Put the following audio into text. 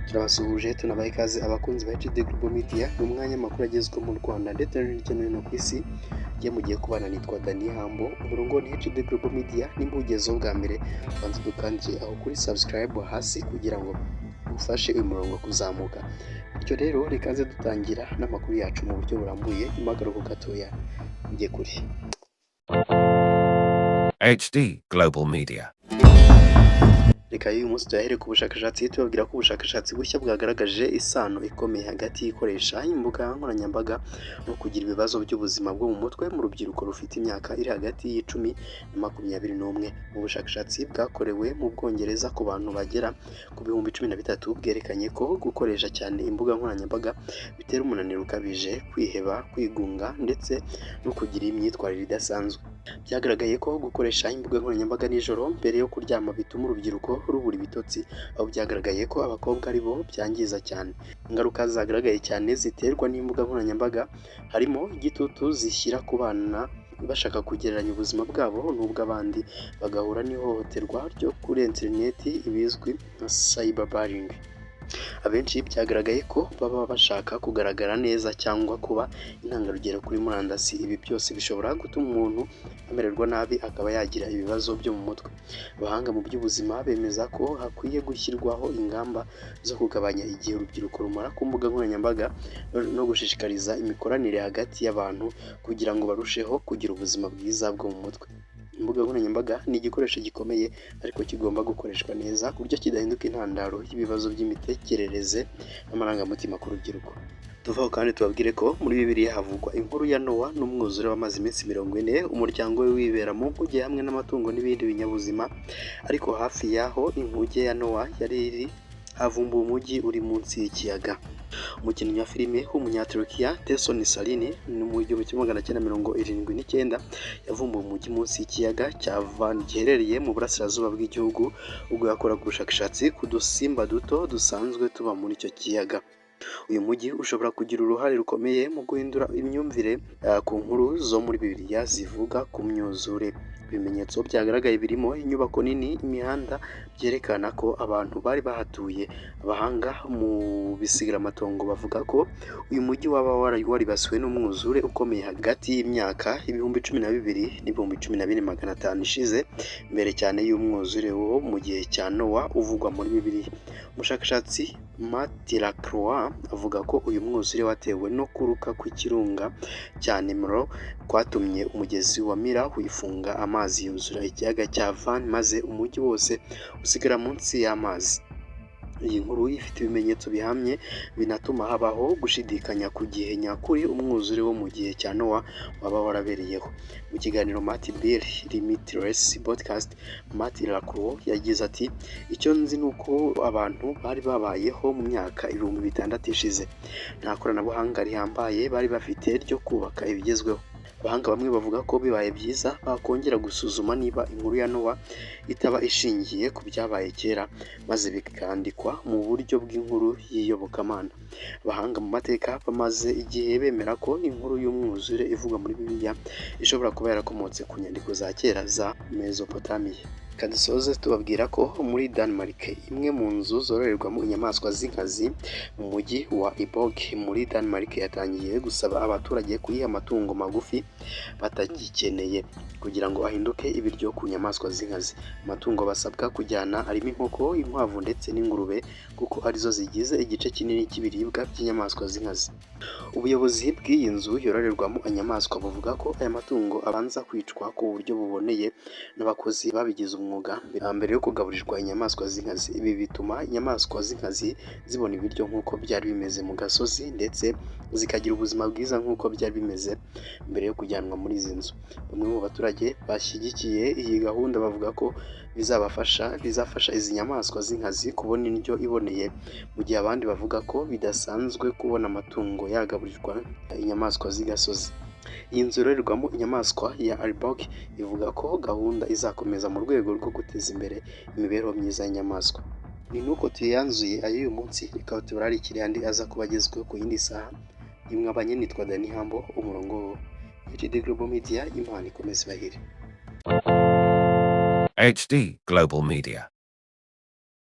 Turabasuhuje, tunabaha ikaze abakunzi ba HD Global Media. Ni umwanya amakuru agezweho mu Rwanda ndetse no hirya no hino ku isi. Njye mugiye kubana nitwa Dani Hambo, umurongo ni HD Global Media. Nimba ugezeho bwa mbere, banza dukandire aho kuri subscribe hasi kugira ngo ufashe uyu murongo kuzamuka. Bityo rero, reka nze dutangira n'amakuru yacu mu buryo burambuye nyuma y'akaruhuko gatoya. Njye kuri HD Global Media. Reka uyu munsi tuyahere ku bushakashatsi, tubabwira ko ubushakashatsi bushya bwagaragaje isano ikomeye hagati y'ikoresha imbuga nkoranyambaga no kugira ibibazo by'ubuzima bwo mu mutwe mu rubyiruko rufite imyaka iri hagati y'10 na 21. Mu bushakashatsi bwakorewe mu Bwongereza ku bantu bagera ku 13,000, bwerekanye ko gukoresha cyane imbuga nkoranyambaga bitera umunaniro ukabije, kwiheba, kwigunga ndetse no kugira imyitwarire idasanzwe. Byagaragaye ko gukoresha imbuga nkoranyambaga nijoro mbere yo kuryama bituma urubyiruko rubura ibitotsi, aho byagaragaye ko abakobwa ari bo byangiza cyane. Ingaruka zagaragaye cyane ziterwa n'imbuga nkoranyambaga harimo igitutu zishyira ku bana bashaka kugereranya ubuzima bwabo n'ubw'abandi, bagahura n'ihohoterwa ryo kuri interineti ibizwi nka cyberbullying. Abenshi byagaragaye ko baba bashaka kugaragara neza cyangwa kuba intangarugero kuri murandasi. Ibi byose bishobora gutuma umuntu amererwa nabi, akaba yagira ibibazo byo mu mutwe. Abahanga mu by'ubuzima bemeza ko hakwiye gushyirwaho ingamba zo kugabanya igihe urubyiruko rumara ku mbuga nkoranyambaga no gushishikariza imikoranire hagati y'abantu kugira ngo barusheho kugira ubuzima bwiza bwo mu mutwe. Imbuga nkoranyambaga ni igikoresho gikomeye, ariko kigomba gukoreshwa neza ku buryo kidahinduka intandaro y'ibibazo by'imitekerereze n'amarangamutima ku rubyiruko. Tuvaho kandi tubabwire ko muri Bibiliya havugwa inkuru ya Nowa n'umwuzure wamaze iminsi 40, umuryango we wibera mu nkuge hamwe n'amatungo n'ibindi binyabuzima. Ariko hafi y'aho inkuge ya Nowa yari iri havumbuwe umujyi uri munsi y'ikiyaga. Umukinnyi wa filime w'Umunyaturukiya Tesson Salini ni mu 1979 yavumbuye umujyi munsi y'ikiyaga cya Van giherereye mu burasirazuba bw'igihugu, ubwo yakoraga ubushakashatsi ku dusimba duto dusanzwe tuba muri icyo kiyaga. Uyu mujyi ushobora kugira uruhare rukomeye mu guhindura imyumvire ku nkuru zo muri Bibiliya zivuga ku myuzure. Ibimenyetso byagaragaye birimo inyubako nini, imihanda, byerekana ko abantu bari bahatuye. Abahanga mu bisigaramatongo bavuga ko uyu mujyi waba waribasiwe n'umwuzure ukomeye hagati y'imyaka 12,000 n'ibihumbi 14,500 ishize, mbere cyane y'umwuzure wo mu gihe cya Nowa uvugwa muri Bibiliya. Umushakashatsi Matt LaCroix avuga ko uyu mwuzure watewe no kuruka kw'ikirunga cya Nemrut kwatumye umugezi wa Mira wifunga, amazi yuzura ikiyaga cya Van, maze umujyi wose usigara munsi y'amazi. Iyi nkuru ifite ibimenyetso bihamye, binatuma habaho gushidikanya ku gihe nyakuri umwuzure wo mu gihe cya Nowa waba warabereyeho. Mu kiganiro Matt Bill Limitless Podcast, Matt LaCroix yagize ati: "Icyo nzi ni uko abantu bari babayeho mu myaka 6000 ishize. Nta koranabuhanga rihambaye bari bafite ryo kubaka ibigezweho." Abahanga bamwe bavuga ko bibaye byiza bakongera gusuzuma niba inkuru ya Nowa itaba ishingiye ku byabaye kera, maze bikandikwa mu buryo bw'inkuru y'iyobokamana. Abahanga mu mateka bamaze igihe bemera ko inkuru y'umwuzure ivugwa muri Bibiliya ishobora kuba yarakomotse ku nyandiko za kera za Mezopotamiya. Reka dusoze tubabwira ko muri Denmark, imwe mu nzu zororerwamo inyamaswa z'inkazi mu mujyi wa Aalborg muri Denmark yatangiye gusaba abaturage kuyiha amatungo magufi batagikeneye kugira ngo ahinduke ibiryo ku nyamaswa z'inkazi. Amatungo basabwa kujyana arimo inkoko, inkwavu ndetse n'ingurube, kuko arizo zigize igice kinini cy'ibiribwa by'inyamaswa z'inkazi. Ubuyobozi bw'iyi nzu yororerwamo inyamaswa buvuga ko aya matungo abanza kwicwa ku buryo buboneye n'abakozi babigize umwuga mbere yo kugaburirwa inyamaswa z'inkazi. Ibi bituma inyamaswa z'inkazi zibona ibiryo nk'uko byari bimeze mu gasozi, ndetse zikagira ubuzima bwiza nk'uko byari bimeze mbere yo kujyanwa muri izi nzu. Bamwe mu baturage bashyigikiye iyi gahunda bavuga ko bizafasha izi nyamaswa z'inkazi kubona indyo iboneye, mu gihe abandi bavuga ko bidasanzwe kubona amatungo yagaburirwa inyamaswa z'igasozi. Iyi nzu yororerwamo inyamaswa ya Alibag ivuga ko gahunda izakomeza mu rwego rwo guteza imbere imibereho myiza y'inyamaswa. Ni nuko tuyanzuye ay'uyu munsi, reka tubararikire andi aza kuba agezweho ku yindi saha. Nimwabanye nitwa Dani Hambo, umurongo HD Global Media. Imana ikomeze ibahire. HD Global Media.